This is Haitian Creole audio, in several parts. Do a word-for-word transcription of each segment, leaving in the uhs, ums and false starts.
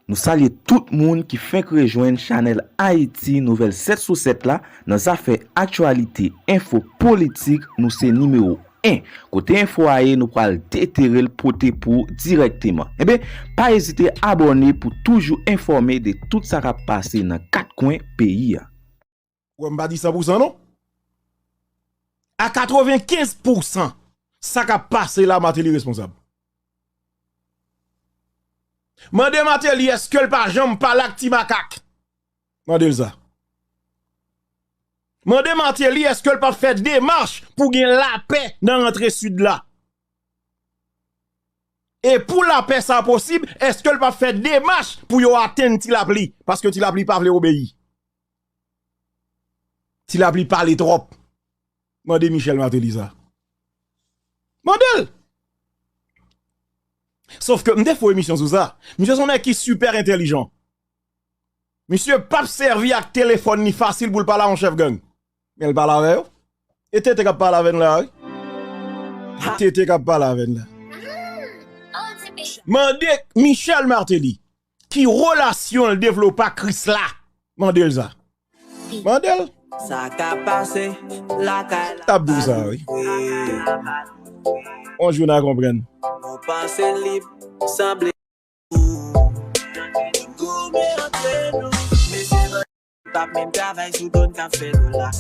Nou salye tout moun ki fenk rejwenn chanèl Ayiti Nouvèl sèt sou sèt la nan zafè aktyalite, enfo, politik, nou se nimewo en. Kote enfo a ye, nou pral detere l pote pou w dirèkteman. Enben, pa ezite abòne pou toujou enfòme de tout sa k ap pase nan kat kwen peyi a. Ou wè m pa di san pou san non. A katrevenkenz pou san, sa k ap pase la, Martelly responsab. Mande Martelly èske l pa janm pale ak Ti Makak. Mande l sa. Mande Martelly èske l pa fè demach pou gen lapè nan rantre Sid la. E pou lapè sa posib, èske l pa fè demach pou yo atenn Ti Lapli? Paske Ti Lapli pa vle obeyi. Ti Lapli pale twòp. Mande Michel Martelly sa. Mande l! Sof ke m te fè yon emisyon sou sa. Misye se yon nèg ki sipè entèlijan. Misye p ap sèvi ak telefòn li fasil pou l pale a yon chèf gang. Men l pale avè yo. E T T k ap pale avè n la, wi. T T k ap pale avè n la. Mande Michel Martelly ki relasyon l devlope ak Krisla. Mande l sa. Mande l. Sa ka pase lakay la. T ap di w sa, wi. On jou n a konprann. Nou panse lib, sanble. Goumen antre nou, mesye, p ap menm travay sou dlo n k ap fè dola.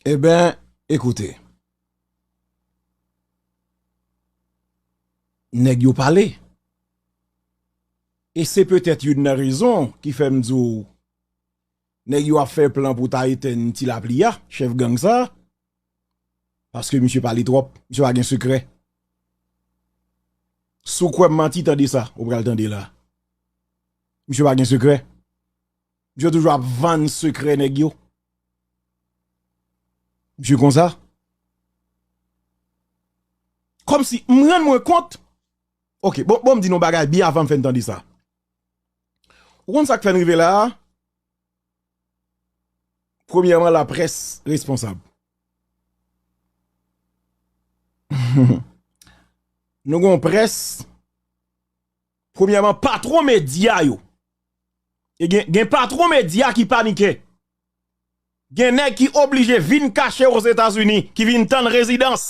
Eben, ekoute. Nèg yo pale. E se petèt youn nan rezon ki fè m di w, nèg yo ap fè plan pou ta etenn Ti Lapli a, chèf gang sa. Paske misye pale twòp, misye pa gen sekrè. Si w kwè m manti, tande sa, ou pral tande la. Misye pa gen sekrè. Misye toujou ap vann sekrè nèg yo. Misye konsa. Kòmsi, m rann mwen kont. Ok, bon, bon, m di nou bagay byen avan m fè n tande sa. Ou konn sa k fè n rive la a? Premyèman, laprès responsab. Nou gen yon près, premyèman, patwon medya yo. E gen, gen patwon medya ki panike. Gen nèg ki oblije vin kache Ozetazini, ki vin tann rezidans.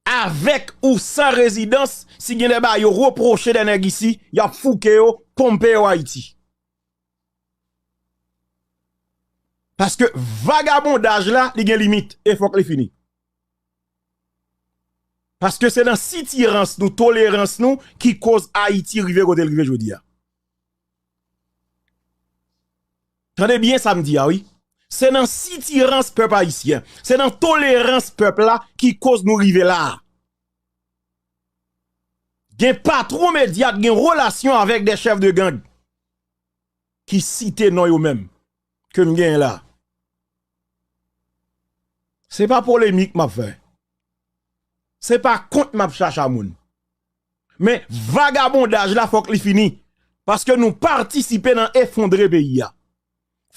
Avèk ou san rezidans, si gen de bagay yo repwoche de nèg isi, y ap fouke yo, ponpe yo Ayiti. Paske vagabondaj la, li gen limit, e fòk li fini. Paske se nan sitirans nou, tolerans nou, ki koz Ayiti rive kote l rive jodi a. Tande byen sa m di a, wi. Se nan sitirans pèp ayisyen, se nan tolerans pèp la ki koz nou rive la a. Gen patwon medya k gen relasyon avèk de chèf de gang ki site non yo menm ke m genyen la. Se pa polemik m ap fè. Se pa kont m ap chache a moun. Men vagabondaj la fòk li fini. Paske nou patisipe nan efondre peyi a.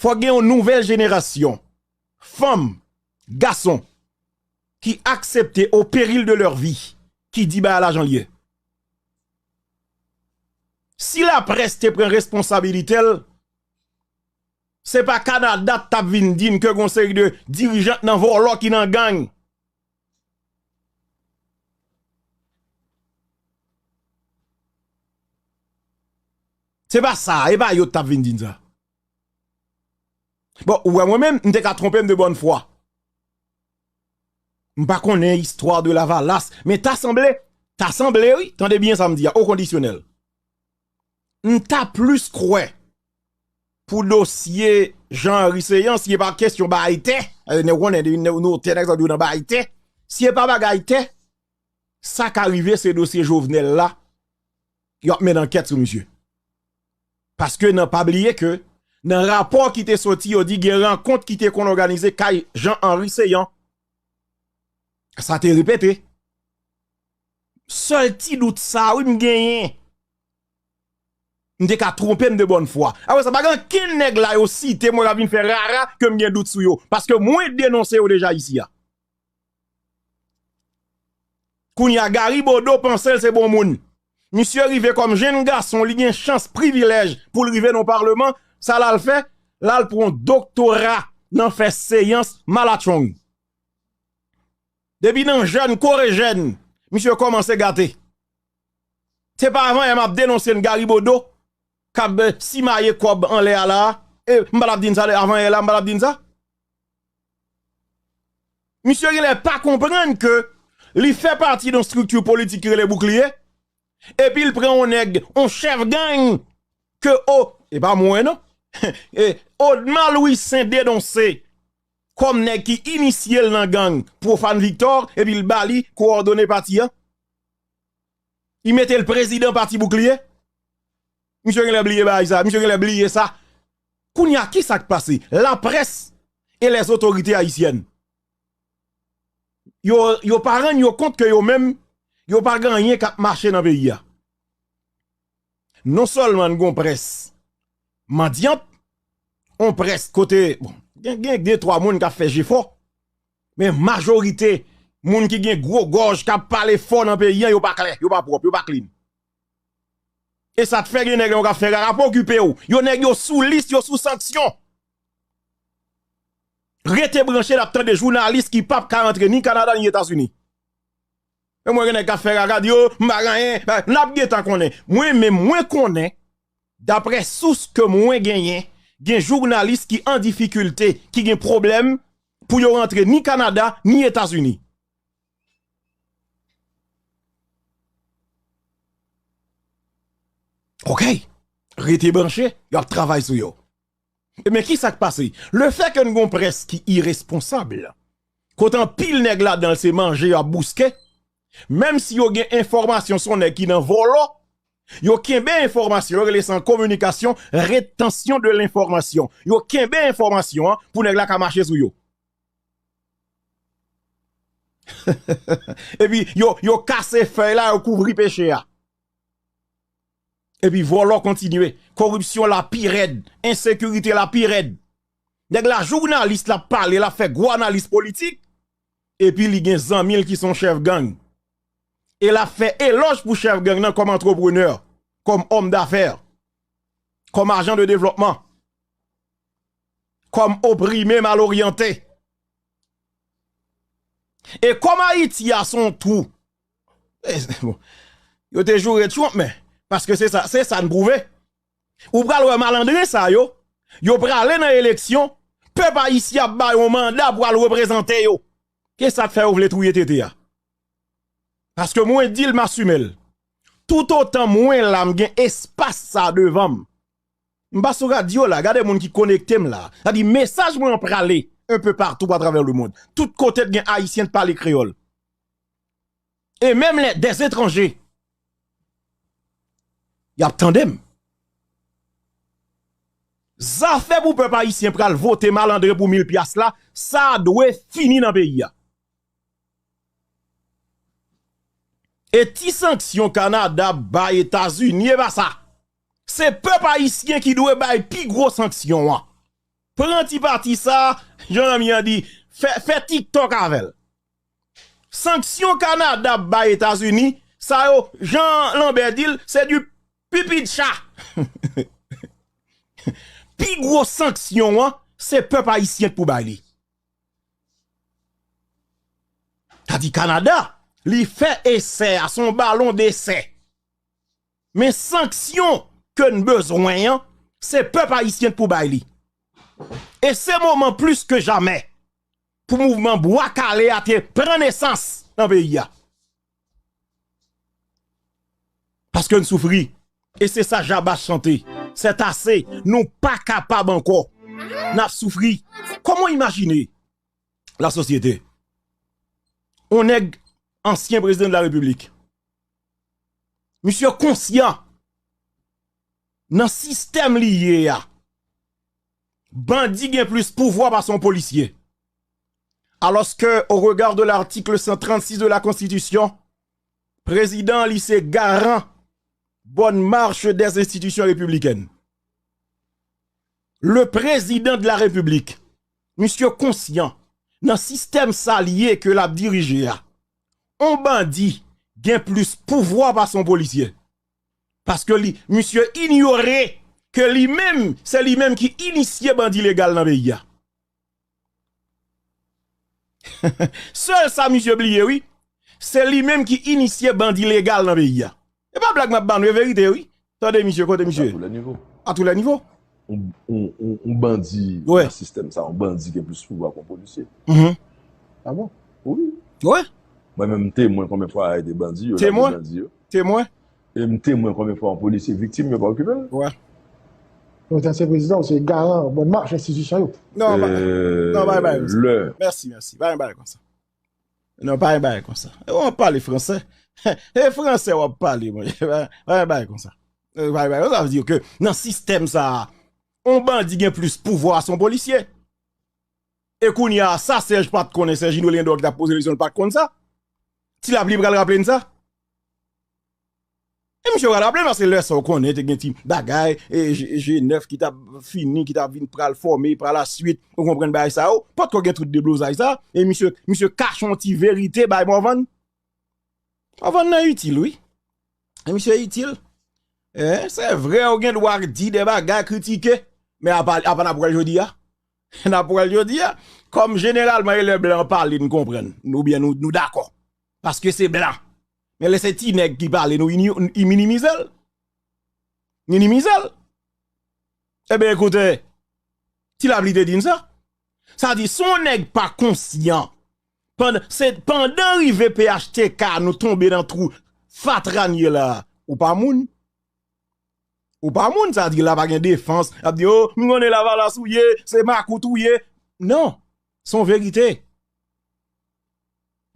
Fòk gen yon nouvèl jenerasyon. Fanm, gason, ki aksepte au péril de leur vie, ki di bagay la jan l ye. Si laprès te pran responsabilite l, se pa Kanada t ap vin di n ke gon seri de dirijan nan vòlò ki nan gang. Se pa sa, e pa yo t ap vin di n sa. Bon, ou wè mwen menm, m te ka twonpe m de bòn fwa. M pa konnen istwa de Lavalas, men ta sanble, ta sanble wi, tande byen sa m di a, o kondisyonèl. M ta plis kwè pou dosye Jean Henry Céant, si e pa kesyon bagay tè, eh, nou konnen, nou, nou, tè, nèg sa di w nan bagay tè, si e pa bagay tè, sa ka rive se dosye Jovenel la, y ap mennen ankèt sou misye. Paske nan, pa bliye ke nan rapò ki te soti, yo di gen rankont ki te konn òganize kay Jean Henry Céant. Sa te repete. Sèl ti dout sa, wi, m genyen. M te ka twonpe m de bòn fwa. Apre sa, pa gen ankenn nèg la yo site mwen k ap vin fè rara ke m gen dout sou yo. Paske mwen denonse yo deja isi a. Kounye a, Gary Bodeau panse l se bon moun. Misye rive kòm jenn gason, li gen chans, privilèj pou l rive nan palman. Sa l al fè? L al pran doktora nan fè seyans malatchong. Depi nan jèn, kore jèn, misye kòmanse gate. Se pa avan yè m ap denonse n Gary Bodeau k ap, eh, simaye kòb anlè a la. E m pa t ap di n sa avan yè la, m pa t ap di n sa. Misye genlè pa konprann ke li fè pati de yon estrikti politik ki rele Boukliye, epi l pran yon nèg, yon chèf gang, ke o, e pa mwen non, e Odma Louis Saint denonse kòm nèg ki inisye l nan gang Profane Victor, epi l ba li kowòdone pati a. Li mete l prezidan pati Boukliye. Misye genlè bliye bagay sa, misye genlè bliye sa. Kounye a, ki sa k pase? Laprès e lèzotorite ayisyèn, yo, yo pa rann yo kont ke yo menm, yo pa gen anyen k ap mache nan peyi a. Non sèlman n gen yon près mandyant, yon près kote, bon, gen, gen de twa moun k ap fè jefò, men majorite moun ki gen gwo gòj, k ap pale fò nan peyi a, yo pa klè, yo pa pwòp, yo pa clean. E sa t fè gen nèg yo k ap fè rara, pa okipe w. Yo nèg yo sou lis, yo sou sanksyon. Rete branche, n ap tande jounalis ki p ap ka rantre ni Kanada ni Etazini. E mwen gen nèg k ap fè rara, di yo, m pa gen anyen. N ap gentan konnen. Mwen menm, mwen konnen, daprè sous ke mwen genyen, gen jounalis ki an difikilte, ki gen pwoblèm pou yo rantre ni Kanada, ni Etazini. Ok. Rete branche, y ap travay sou yo. Men ki sa k pase? Lefètke n gon près ki iresponsab, kote anpil nèg ladan l se manje y ap bouske, menm si yo gen enfòmasyon sou yon nèg ki nan vòlò, yo kenbe enfòmasyon, yo rele sa an kominikasyon, rétention de l'information. Yo kenbe enfòmasyon an pou nèg la ka mache sou yo. Epi yo, yo kase fèy la, yo kouvri peche a. Epi vòlò kontinye, koripsyon la pi rèd, ensekirite la pi rèd. Nèg la jounalis, l ap pale, l ap fè gwo analiz politik, epi li gen zanmi l ki se yon chèf gang. E l ap fè elòj pou chèf gang nan kòm antreprenè, kòm òm dafè, kòm ajan de devlòpman, kòm oprime, maloryante. E kòm Ayiti a se yon twou, e, bon, yo te joure Trump, men, paske se sa, se sa n pwouve. Ou pral wè malandren sa yo, yo prale nan eleksyon, pèp ayisyen ap ba yo manda pou al reprezante yo. Ke sa k fè yo vle touye tete a? Paske mwen di l, m asime l. Toutotan mwen la, m gen espas sa devan m. M pa sou radyo la, gade moun ki konekte m la. Sa di mesaj mwen an prale un peu partout à travers le monde. Tout kote t gen Ayisyen t pale kreyòl. E menm lè des étrangers, y ap tande m. Zafè pou pèp ayisyen pral vote malandren pou mil pyas la, sa dwe fini nan peyi a. E ti sanksyon Kanada bay Etazini, e pa sa. Se pèp ayisyen ki dwe bay pi gwo sanksyon an. Pran ti pati sa, jan zanmi an di, fè, fè TikTok avè l. Sanksyon Kanada ap bay Etazini, sa yo, jan Lambert di l, se du pipi de chat. Pi gwo sanksyon an, se pèp ayisyen k pou bay li. Sa di Kanada, li fè esè a, se yon balon desè. Men sanksyon ke n bezwen an, se pèp ayisyen k pou bay li. E se moman plis ke jamè pou mouvman Bwa Kale a te pran nesans nan peyi a. Paske n soufri. E se sa Jabas chante. C'est assez. Nou pa kapab ankò. N ap soufri. Kòman w imajine lasosyete? On nèg ansyen prezidan de la repiblik. Misye konsyan nan sistèm li ye a. Bandi gen plis pouvwa pase yon polisye. Alors que, au regard de l'article cent trente-six de la Constitution, prezidan li se garan bonne marche des institutions républicaines. Le président de la République, misye konsyan nan sistèm sa l ye ke l ap dirije a. On bandi gen plis pouvwa pase yon polisye. Paske li, misye inyore ke li menm, se li menm ki inisye bandi legal nan peyi a. Sèl sa misye bliye, wi. Se li menm ki inisye bandi legal nan peyi a. E pa blag m ap ba nou, e verite, wi. Tande misye, kote misye? A tou lè nivo. A tou lè nivo. On, on, on, on bandi nan sistèm sa, on bandi gen plis pouvwa ke yon polisye. Mhm. A bon? Wi. Wi. Mwen menm m temwen konbyen fwa yo arete bandi yo, lage bandi yo. Temwen. E m temwen konbyen fwa yon polisye viktim, yo pa okipe l. Wi. Donk, ansyen prezidan, se garan bòn mach enstitisyon yo. Non, pa, non, pa, pa, lè. Mèsi, mèsi. Pa, pa, konsa. Non, pa gen bagay konsa. E w ap pale fransè. E fransè w ap pale, monchè. Pa, pa gen bagay konsa. E, pa gen bagay konsa, sa vle di ke nan sistèm sa a, on bandi gen plis pouvwa se on polisye. E kounye a, sa Sèj pa t konnen, Sèjino Leyandò ki t ap poze kesyon, l pa t konn sa. Ti Lapli pral raple n sa. E misye pral raple m, paske lè sa w konnen, te gen ti bagay, e, G, G nèf ki t ap fini, ki t ap vin pral fòme pa la suite, ou konprann bagay sa yo, potko gen tout deblozay sa, e misye, misye kache yon ti verite bay Morvan. Morvan nan itil, wi. E misye itil. E, se vre, ou gen dwa di de bagay, kritike, men apa, apa n ap wè l jodi a? N ap wè l jodi a. Kòm jeneralman, e lè blan pale, n konprann, oubyen nou, nou dakò. Paske se blan. Men lè se ti nèg ki pale, nou ini-, i minimize l. Minimize l. Ebyen, ekoute, Ti Lapli te di n sa. Sa di, si on nèg pa konsyan, pandan, se pandan rive P H T K, nou tonbe nan twou fatra n ye la, ou pa moun. Ou pa moun, sa di la pa gen defans. Ap di, "Oh, m konnen Lavalas ou ye, se makout ou ye." Non, se yon verite.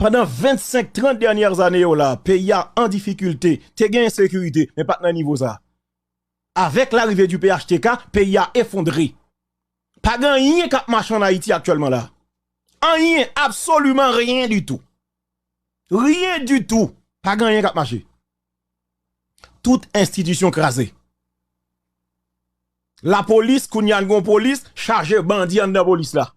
Pandan vennsenk, trant dènyè zane yo la, peyi a an difikilte, te gen ensekirite, men pa t nan nivo sa. Avèk larive di P H T K, peyi a efondre. Pa gen anyen k ap mache ann Ayiti aktyèlman la. Anyen, absoliman rien du tout. Rien du tout. Pa gen anyen k ap mache. Tout enstitisyon kraze. Lapolis, kounye a n gon polis, chaje bandi anndan polis la.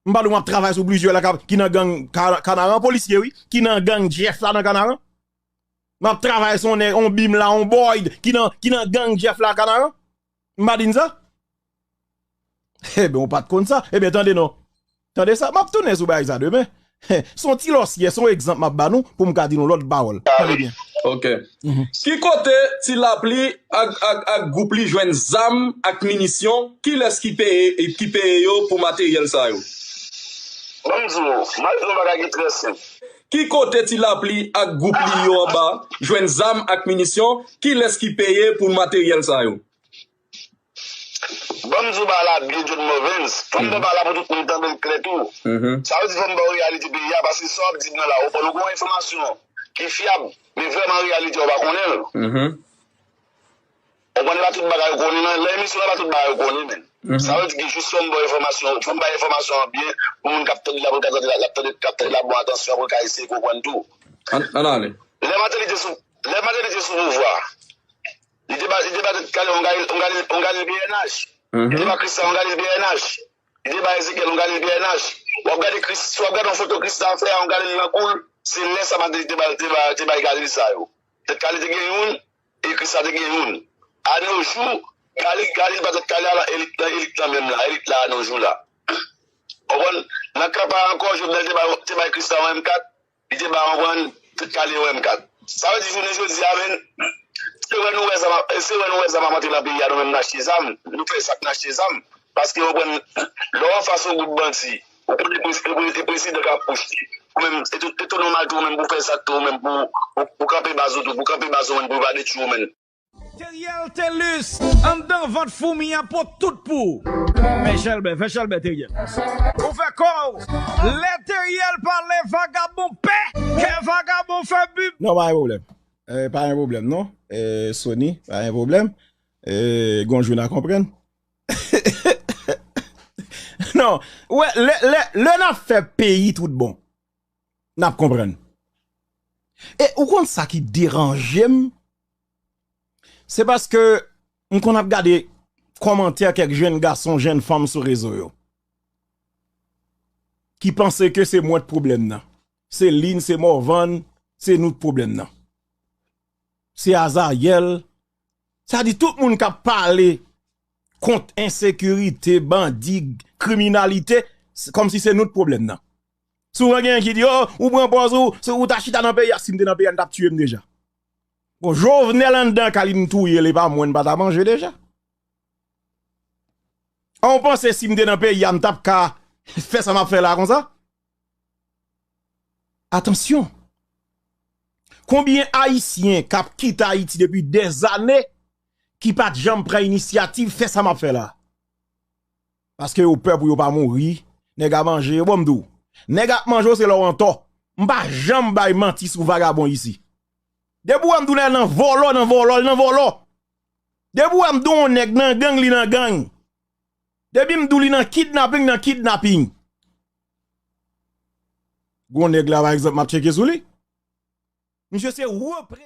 M pa di w m ap travay sou plizyè la k ap, ki nan gang Ka-, Kanaran, polisye wi, ki nan gang Jeff la nan Kanaran. M ap travay sou on nèg, on Bim la, on Boyd, ki nan, ki nan gang Jeff la Kanaran. M pa di n sa? Ebyen, ou pa t konn sa. Ebyen, tande non. Tande sa, m ap tounen sou bagay sa demen. Se yon ti lòsyè, se yon egzanp m ap ba nou pou m ka di nou lòt pawòl. Tande byen. Ok. Mhm. Ki kote Ti Lapli ak, ak, ak gwoup li jwenn zam ak minisyon? Kilès ki peye, ki peye yo pou materyèl sa yo? Ban m di w, m al di w yon bagay ki trè senp. Ki kote Ti Lapli ak gwoup li yo anba jwenn zam ak minisyon? Kilès ki peye pou materyèl sa yo? Ban m di w bagay la byen, John Morvens. Fò m ba w bagay la pou tout moun tande l klè tou. Mhm. Sa vle di fò m ba w reyalite peyi a, paske sa w ap di m nan la, ou konn ou gen yon enfòmasyon ki fyab, men vrèman reyalite a ou pa konnen l. Mhm. Ou konnen pa tout bagay ou konnen nan, nan emisyon la pa tout bagay ou konnen, men. Mhm. Sa vle di ke jis fò m ba w enfòmasyon, fò m bay enfòmasyon an byen, pou moun k ap tande la, pou l ka tande la, l ap tande, k ap tande la, bon, atansyon, pou l ka eseye konprann tou. Ann, ann ale. Lè Martelly te sou, lè Martelly te sou pouvwa, li te ba, li te ba tèt kale yon galil, yon galil, yon galil P N H. Mhm. Li te ba Christa yon galil P N H. Li te ba Ezekiel yon galil P N H. W ap gade Chris, si w ap gade yon foto Christa fè a, yon galil nan kou l, se lè sa Martelly te ba, te ba, te bay galil sa yo. Tèt kale te gen youn, e Christa te gen youn. A no jou, galil, galil pa tèt kale a, elit lan, elit lan menm la, elit la a no jou la. Ou konprann? Nan kanpay ankò, Jovenel te bay, te bay Christa yon M kat, li te ba yon bann tèt kale yon M kat. Sa vle di jounen jodi a, men, se wè nou wè zam ap, se wè nou wè zam ap antre nan peyi a, nou menm n achte zam, nou fè sa k n achte zam. Paske ou konprann, lè w anfas yon gwoup bandi, ou konnen pre-, pre-, prezidan k ap pwoche, ou menm, e tou, e tou nòmal tou, ou menm pou fè sa k tou, ou menm pou, pou, pou kanpe baz ou tou, pou kanpe baz ou menm, pou pa detwi ou menm. Teriel Thelus, anndan vant foumi an pot tout pou ou. Men Chèlbè, fè Chèlbè Teriel. Ou fè kò w. Lè Teriel pale, vagabon pè. Kè vagabon fè bip. Non, pa gen pwoblèm. Eh, pa gen pwoblèm, non. Eh, Sony, pa gen pwoblèm. Eh, gon jou n a konprann. Non, wè, lè, lè, lè n ap fè peyi tout bon, n ap konprann. E ou konn sa ki deranje m? Se paske m konn ap gade kòmantè kèk jèn gason, jèn fanm sou rezo yo, ki panse ke se mwen k pwoblèm nan. Se Lynn, se Morvan, se nou k pwoblèm nan. se Azayèl. Sa di tout moun k ap pale kont ensekirite, bandi, kriminalite, se kòmsi se nou k pwoblèm nan. Souvan gen yon ki di, "Oh, ou pran pòz ou, se ou ta chita nan peyi a, si m te nan peyi a, n t ap tiye m deja." Bon, Jovenel anndan kay li, n touye l, e pa mwen, n pa ta manje deja. An, ou panse si m te nan peyi a, m t ap ka fè sa m ap fè la konsa? Atansyon! Konbyen Ayisyen k ap kite Ayiti depi dèzane ki pa t janm pran inisyativ fè sa m ap fè la? Paske yo pè pou yo pa mouri, nèg a manje yo. Bon, m di w, nèg ap manje w se lè w antò. M pa janm bay manti sou vagabon isi. Depi w wè m di w nèg nan vòlò, nan vòlò, l nan vòlò. Depi w wè m di w yon nèg nan gang, li nan gang. Depi m di w li nan kidnaping, nan kidnaping. Gon nèg la, pa egzanp, m ap tcheke sou li. Misye se repre-